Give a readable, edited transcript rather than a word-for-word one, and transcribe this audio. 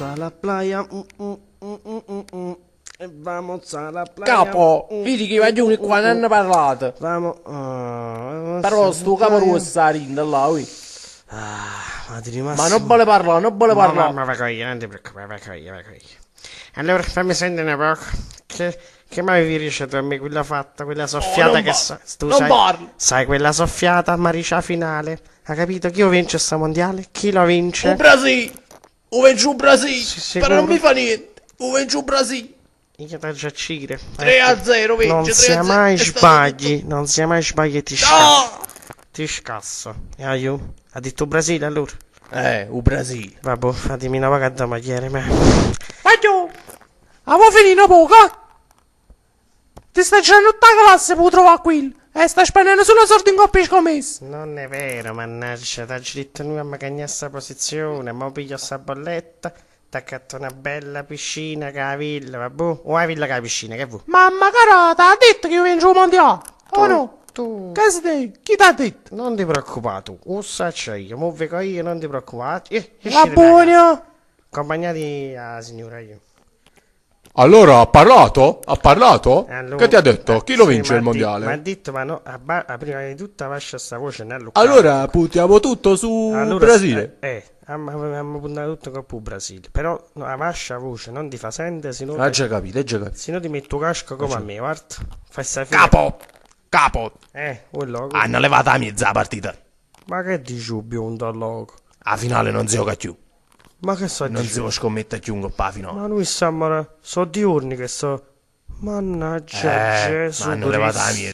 Vamos a la playa. Mm, mm, mm, mm, mm, mm. E vamos a la playa. Capo, Mm, vedi che i guaglioni mm, qua mm, non hanno parlato. Vamos. Ah, Però sto capo rosso a rinda là, ui. Ah, ma di Ma massimo. non vuole parlare, non vuole Ma, parlare. ma, ma va io, non ti preoccupare, va io, va io. Allora fammi sentire un poco. Che mai vi dice tu a me quella fatta, quella soffiata Oh, non che par- sa. Tu non sai, parlo. sai quella soffiata, Maricia finale. Ha capito? Chi lo vince sta mondiale? Chi lo vince? O Brasile! O vince o Brasile! Sì, Però non sicuro. mi fa niente! O vince o Brasile! Io t'ho già cire. 3-0 vince, Non 3 a sia 0. mai È stato sbagli, non sia mai sbagli e ti scasso. No! Ti scasso. E aiù. Ha detto Brasile allora? O Brasile. Vabbè, fatemi una vaga da magliere, ma. Voglio! Avevo finito poco, eh? Ti stai girando tutta la classe per trovare quello. E stai spendendo solo soldi in coppia scommesse. Non è vero, mannaggia, t'ha detto noi a magagnare sta posizione, mo piglio sta bolletta, t'accatto una bella piscina che la villa, vabbè, o la villa che la piscina, che vuoi? Mamma cara, t'ha detto che io vinco il mondiale. O no? Tu, Che sei? Chi t'ha detto? non ti preoccupare tu, o saccio io, mo vedo io, non ti preoccupare. La buona. Accompagnati alla signora io. Allora ha parlato? Ha parlato? Allora- Che ti ha detto? Chi lo Sì, vince m'ha il mondiale? M'ha detto, ma no, a prima di tutto lascia sta voce nel Allora puntiamo tutto su Allora, Brasile. Abbiamo puntato tutto coppa il Brasile. Però no, a vascia voce non ti fa sentire, se no, Ha già capito, ha già capito. se no ti metto casco come a me, guarda. Fai sta fine. Capo! Capo! Quello. Hanno levato la mezza la partita. Ma che dici, biondo loco? A finale non si gioca più. Ma che sto Non si dicendo? può scommettere più in coppa a finale. Ma noi stiamo. So diurni che so. Mannaggia Eh, Gesù ma hanno levato la Cristo. mia.